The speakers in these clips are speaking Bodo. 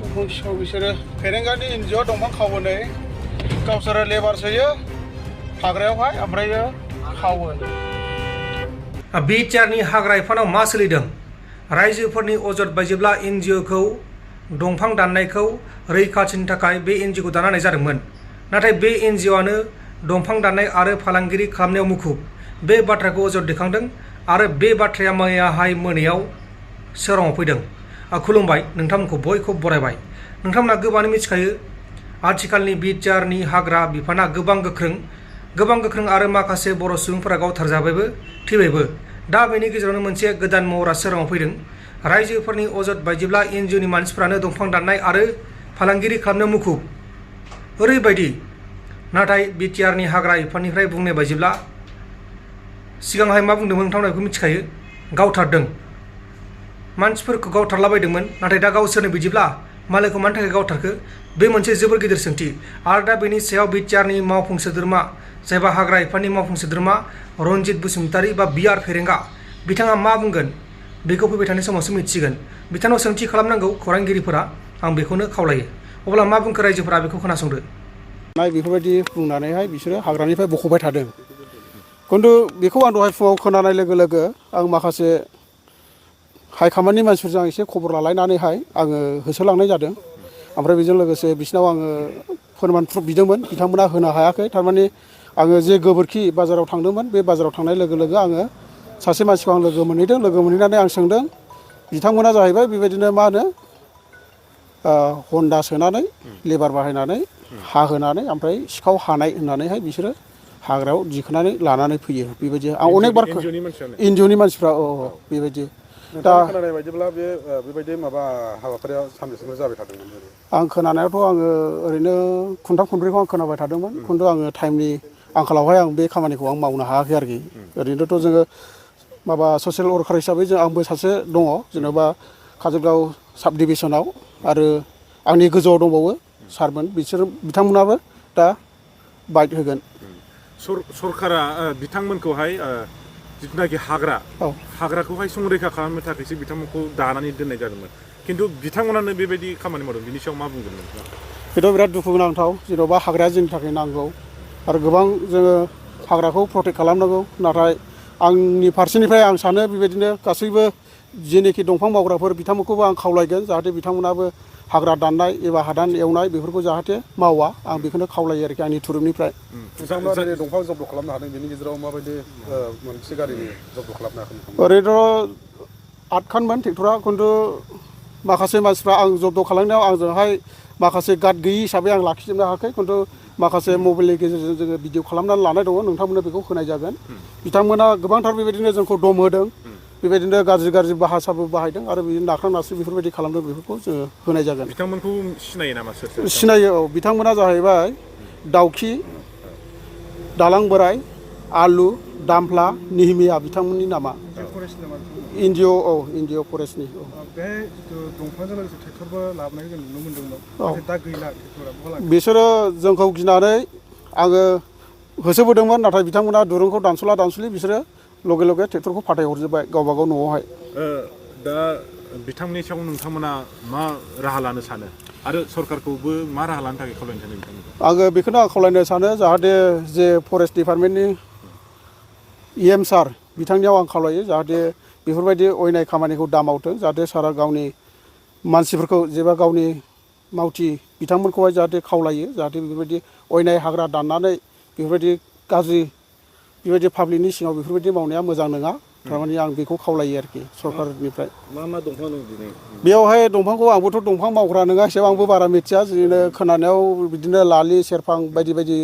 बिसोरो फेरेंगानि एनजिअ दंफां खावोनै गावसोरो लेबार सोयो हाग्रायावहाय ओमफ्राय खावो बिटिआरनि हाग्रा बिफानाव मा सोलिदों रायजोफोरनि अजद बायदिब्ला एनजिअखौ दंफां दाननायखौ रैखाथिनि थाखाय बे एनजिअखौ दानानै जादोंमोन नाथाय बे एनजिअआनो दंफां दाननाय आरो फालांगिरि खालामनायाव मुखुब बे बाथ्राखौ अजद दैखांदों आरो बे बाथ्राया मैयाहाय मोनायाव सोराङाव फैदों खुलुमबाय नोंथांमोनखौ बयखौबो बरायबाय नोंथांमोना गोबाङानो मिथिखायो आथिखालनि बिटिआरनि हाग्रा बिफाना गोबां गोख्रों आरो माखासे बर' सुबुंफोरा गावथारजाबायबो थैबायबो दा बेनि गेजेरावनो मोनसे गोदान महरा सोराङाव फैदों रायजोफोरनि अजद बायदिब्ला एनजिअनि मानसिफ्रानो दंफां दाननाय आरो फालांगिरि खालामनो मुखुब ओरैबायदि नाथाय बिटिआरनि हाग्रा बिफाननिफ्राय बुंनाय बायदिब्ला सिगांहाय मा बुंदोंमोन नोंथांमोना बेखौ मिथिखायो गावथारदों मानसिफोरखौ गावथारलाबायदोंमोन नाथाय दा गावसोरनो बिदिब्ला मालायखौ मानि थाखाय गावथारखो बे मोनसे जोबोर गिदिर सोंथि आरो दा बेनि सायाव बिटिआरनि मावफुं सोद्रोमा जायबा हाग्रा बिफाननि मावफुं सोद्रोमा रनजित बसुमतारी बा बिआर फेरेंगा बिथाङा मा बुंगोन बेखौ फैबाय थानाय समावसो मिथिसिगोन बिथांनाव सोंथि खालामनांगौ खौरांगिरिफोरा आं बेखौनो खावलायो अब्ला मा बुंखो रायजोफोरा बेखौ खोनासंदो बेफोरबायदि बुंनानैहाय बिसोरो हाग्रानिफ्राय बख'बाय थादों खिन्थु बेखौ आं दहाय फुङाव खोनानाय लोगो लोगो आं माखासे हाइकामान्डनि मानसिफोरजों आं एसे खबर लालायनानैहाय आङो होसोलांनाय जादों ओमफ्राय बेजों लोगोसे बिसिनाव आङो फोरमान प्रुफ बिदोंमोन बिथांमोना होनो हायाखै थारमाने आङो जे गोबोरखि बाजाराव थांदोंमोन बे बाजाराव थांनाय लोगो लोगो आङो सासे मानसिखौ आं लोगो मोनहैदों लोगो मोनहैनानै आं सोंदों बिथांमोना जाहैबाय बेबायदिनो मा होनो हन्दा सोनानै लेबार बाहायनानै हा होनानै ओमफ्राय सिखाव हानाय होननानैहाय बिसोरो हाग्रायाव दिखोनानै लानानै फैयो बेबायदि आं अनेक बार एनजिअनि मानसिफ्रा बेबायदि दा खोनानाय बायदिब्ला बेबायदि माबा हाबाफारिया सानबेसेबो जाबाय थादोंमोन आं खोनानायावथ' आङो ओरैनो खुन्थाम खुन्ब्रैखौ आं खोनाबाय थादोंमोन खिन्थु आङो टाइमनि आंखालावहाय आं बे खामानिखौ आं मावनो हायाखै आरोखि ओरैनोथ' जोङो माबा ससियेल वर्कार हिसाबै आंबो सासे दङ जेनेबा काजलगाव साब डिभिसनाव आरो आंनि गोजौआव दंबावो सारमोन बिथांमोनाबो दा बाइट होगोन सरकारा बिथांमोनखौहाय जिथुनाखि हाग्राखौहाय संरैखा खालामनो थाखायसो बिथांमोनखौ दानानै दोननाय जादोंमोन खिन्थु बिथांमोनानो बेबायदि खामानि मावदों बिनि सायाव मा बुंगोन नोंथाङा बेथ' बिराद दुखु गोनांथाव जेन'बा हाग्राया जोंनि थाखाय नांगौ आरो गोबां जोङो हाग्राखौ प्रटेक्ट खालामनांगौ नाथाय आंनि फारसेनिफ्राय आं सानो बेबायदिनो गासैबो जेनोखि दंफां मावग्राफोर बिथांमोनखौबो आं खावलायगोन जाहाथे बिथांमोनाबो हाग्रा दाननाय एबा हादान एवनाय बेफोरखौ जाहाथे मावा आं बेखौनो खावलायो आरोखि आंनि थुरुबनिफ्राय बिथांमोना दिनै दंफां जब्द खालामनो हादों बेनि गेजेराव माबायदि मोनसे गारिनि जब्द खालामनो हागोन ओरैनोथ' 8 खानमोन ट्रेक्टरा खिन्थु माखासे मानसिफ्रा आं जब्द खालामनायाव आंजोंहाय माखासे गार्ड गैयि हिसाबै आं लाखिजोबनो हायाखै खिन्थु माखासे मबाइलनि गेजेरजों जोङो भिडिअ खालामनानै लानाय दङ नोंथांमोननो बेखौ होनाय जागोन बिथांमोना गोबांथार बेबायदिनो जोंखौ दम होदों बेबायदिनो गाज्रि भाषाबो बाहायदों आरो बिदिनो नाख्रां नारस्रि बेफोरबायदि खालामदों बेफोरखौ जोङो होनाय जागोन बिथांमोनखौ सिनायो नामा सोर सिनायो बिथांमोना जाहैबाय दाउखि दालां बोराय आलु दामफ्ला निहिमिया बिथांमोननि नामा एनजिअ फरेस्टनि बे दंफांजों लोगोसे ट्रेक्टरबो लाबोनायखौ जों नुनो मोन्दोंमोन दा गैला बिसोरो जोंखौ गिनानै आङो होसोबोदोंमोन नाथाय बिथांमोना दुरुंखौ दानस'ला बिसोरो लगे लगे ट्रेक्टरखौ फाथायहरजोब्बाय गावबा गाव न'आवहाय दा बिथांमोननि सायाव नोंथांमोना मा राहा लानो सानो आरो सरकारखौबो मा राहा लानो थाखाय खावलायनो सानो बिथांमोनखौ आङो बेखौनो आं खावलायनो सानो जाहाथे जे फरेस्ट डिपार्टमेन्टनि EM सार बिथांनियाव आं खावलायो जाहाथे बेफोरबायदि अयनाय खामानिखौ दा मावथों जाहाथे सारा गावनि मानसिफोरखौ जेबा गावनि मावथि बिथांमोनखौहाय जाहाथे खावलायो जाहाथे बेफोरबायदि अयनाय हाग्रा दाननानै बेफोरबायदि गाज्रि बेबायदि पाब्लिकनि सिङाव बेफोरबायदि मावनाया मोजां नङा थारमाने आं बेखौ खावलायो आरोखि सरकारनिफ्राय मा दंफां दं दिनै बेयावहाय दंफांखौ आंबोथ' दंफां मावग्रा नङा हिसाबै आंबो बारा मिथिया बिदिनो खोनानायाव बिदिनो लालि सेरफां बायदि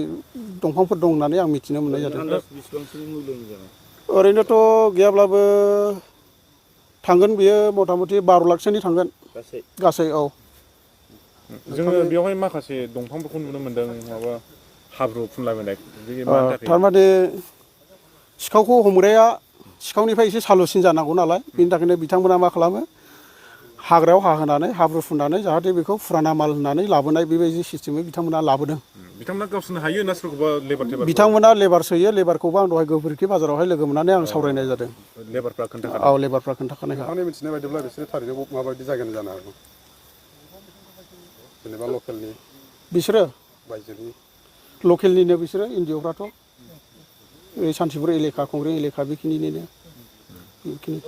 दंफांफोर दं होननानै आं मिथिनो मोननाय जादों ओरैनोथ' गैयाब्लाबो थांगोन बियो मथा मथि 12 लाखसोनि थांगोन गासै जोङो बेवहाय माखासे दंफांफोरखौ नुनो मोन्दों माबा हाब्रु फुनलाबायनाय थारमाने सिखावखौ हमग्राया सिखावनिफ्राय एसे सालुसिन जानांगौ नालाय बेनि थाखायनो बिथांमोना मा खालामो हाग्रायाव हाहोनानै हाब्रु फुननानै जाहाथे बेखौ फुराना माल होननानै लाबोनाय बेबायदि सिस्टेमै बिथांमोना लाबोदों बिथांमोना गावसोरनो हायो ना सोरखौबा लेबार बिथांमोना लेबार सोयो लेबारखौबो आं दहाय गोबोरखि बाजारावहाय लोगो मोननानै आं सावरायनाय जादों लेबारफ्रा खोन्थाखादों लेबारफ्रा खोन्थाखानायखा आंनि मिथिनाय बायदिब्ला बिसोरो थारैनो माबायदि जायगानि जानो हागौ जेनेबा लकेलनि बिसोरो बायजोनि लकेलनिनो बिसोरो एनजिअफ्राथ' सान्तिपुर एलेखा कंग्रें एलेखा बेखिनिनिनो बेखिनि